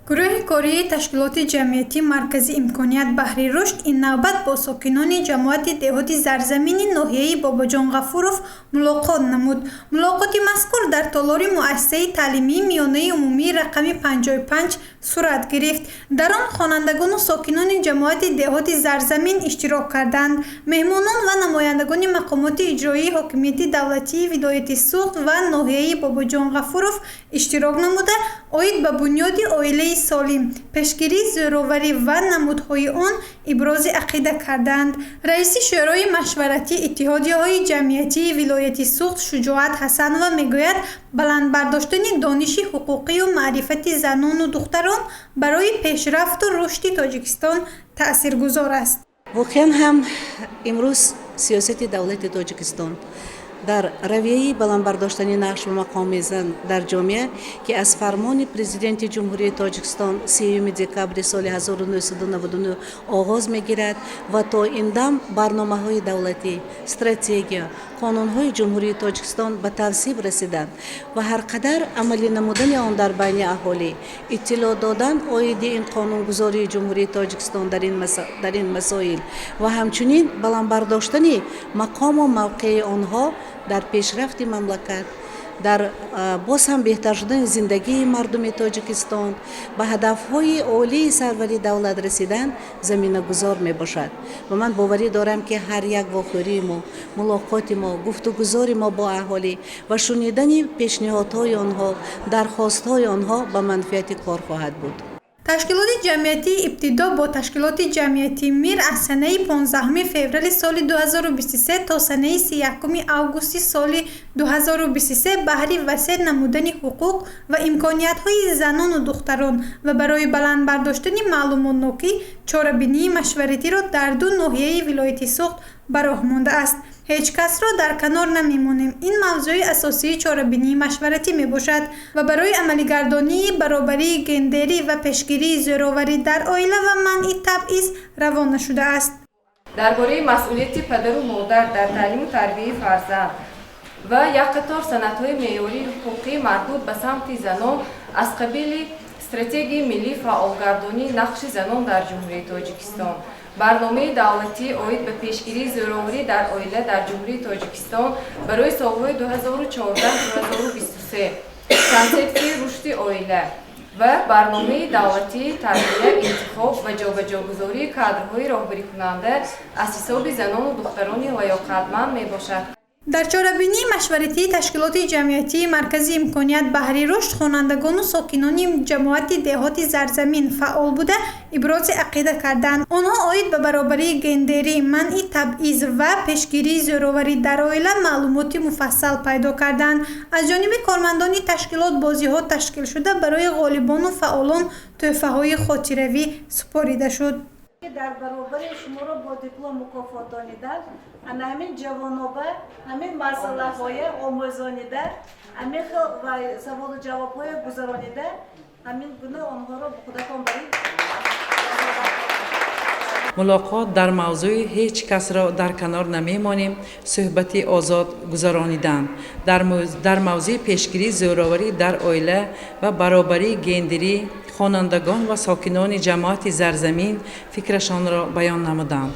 Гурӯҳи кории ташкилоти ҷамъиятии Маркази имконият баҳри рушд ин навбат бо сокинони ҷамоати деҳоти Зарзамини ноҳияи Бобоҷон Ғафуров мулоқот намуд. Мулоқоти мазкур дар толори муассисаи таълимии миёнаи умумии рақами 55 сурат гирифт. Дар он хонандагону сокинони ҷамоати деҳоти Зарзамин иштирок карданд. Меҳмонон ва намояндагони мақомоти иҷроии ҳокимияти давлатии вилояти Суғд ва ноҳияи Бобоҷон Ғафуров иштирок намуда, оид ба бунёди оилаи солим, пешгирии зӯроварӣ ва намудҳои он ибрози ақида карданд. Раиси Шӯрои машваратии иттиҳодияҳои ҷамъиятии вилояти Суғд Шуҷоат Ҳасанова мегӯяд, баланд бардоштани дониши ҳуқуқию маърифати занону духтарон барои пешрафту рушди Тоҷикистон таъсиргузор аст. Воқеан ҳам, имрӯз сиёсати давлати Тоҷикистон дар равияи баланд бардоштани нақшу мақоми зан дар ҷомеа, ки аз фармони Президенти Ҷумҳурии Тоҷикистон 3 декабри соли 1999 оғоз мегирад ва то ин дам барномаҳои давлатӣ, стратегия, қонунҳои Ҷумҳурии Тоҷикистон ба тасвиб расиданд ва ҳар қадар амалӣ намудани он дар байни аҳолӣ, иттилоъ додан оиди ин қонунгузории Ҷумҳурии Тоҷикистон дар ин масоил ва ҳамчунин баланд бардоштани мақому мавқеи онҳо дар пешрафти мамлакат, дар боз ҳам беҳтар шудани зиндагии мардуми Тоҷикистон, ба ҳадафҳои олии сарвари давлат расидан заминагузор мебошад. Ва ман боварӣ дорам, ки ҳар як вохӯрии мо, мулоқоти мо, гуфтугузори мо бо аҳолӣ ва шунидани пешниҳодҳои онҳо, дархостҳои онҳо ба манфиати кор хоҳад буд. Ташкилоти ҷамъиятии ибтидо бо ташкилоти ҷамъиятии Мир аз санаи 15 феврали соли 2023 то санаи 31 августи соли 2023 баҳри васеъ намудани ҳуқуқ ва имкониятҳои занону духтарон ва барои баланд бардоштани маълумотнокӣ чорабинии машваратиро дар ду ноҳияи вилояти Суғд ба роҳ мондааст. «Ҳеҷ касро дар канор намемонем» — ин мавзӯи асосии чорабинии машваратӣ мебошад ва барои амалигардонии баробарии гендерӣ ва пешгирии зӯроварӣ дар оила ва манъи табъиз равона шудааст. Дар бораи масъулияти падару модар дар таълиму тарбияи фарзанд ва як қатор санадҳои меъёрии ҳуқуқӣ, марбут ба самти занон, аз қабили Стратегияи миллии фаъолгардонии нақши занон дар Ҷумҳурии Тоҷикистон, Барномаи давлатӣ оид ба пешгирии зӯроварӣ дар оила дар Ҷумҳурии Тоҷикистон барои солҳои 2014-2023, Консепсияи рушди оила ва Барномаи давлатии тарбия, интихоб ва ҷобаҷогузории кадрҳои роҳбарикунанда аз ҳисоби занону духтарони лаёқатманд мебошад. Дар чорабинии машваратии ташкилоти ҷамъиятии Маркази имконият баҳри рушд хонандагону сокинони ҷамоати деҳоти Зарзамин фаъол буда, ибрози ақида карданд. Онҳо оид ба баробарии гендерӣ, манъи табъиз ва пешгирии зӯроварӣ дар оила маълумоти муфассал пайдо карданд. Аз ҷониби кормандони ташкилот бозиҳо ташкил шуда, барои ғолибону фаъолон тӯҳфаҳои хотиравӣ супорида шуд. Дар баробари шуморо бо диплом мукофот донидан, ана ҳамин ҷавоноба ҳамин масъалаҳое омӯзонида, ҳамин хел ва саволу ҷавобҳое гузаронида, ҳамин гуна онҳоро худатон барин. Мулоқот дар мавзӯи «Ҳеҷ касро дар канор намемонем» суҳбати озод гузарониданд. Дар мавзӯи пешгирии зӯроварӣ дар оила ва баробарии гендерӣ хонандагон ва сокинони ҷамоати Зарзамин фикрашонро баён намуданд.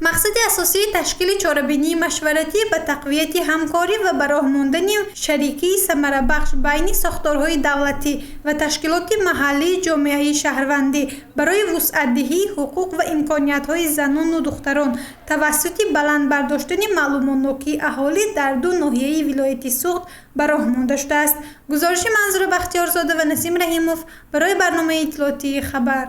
Мақсади асосии ташкили чорабинии машваратӣ ба тақвияти ҳамкорӣ ва ба роҳ мондани шарикии самарабахш байни сохторҳои давлатӣ ва ташкилоти маҳаллии ҷомеаи шаҳрвандӣ барои вусъатдиҳии ҳуқуқ ва имкониятҳои занону духтарон тавассути баланд бардоштани маълумотнокии аҳолӣ дар ду ноҳияи вилояти Суғд ба роҳ монда шудааст. Гузориши Манзура Бахтиёрзода ва Насим Раҳимов барои барномаи иттилоотии «Хабар».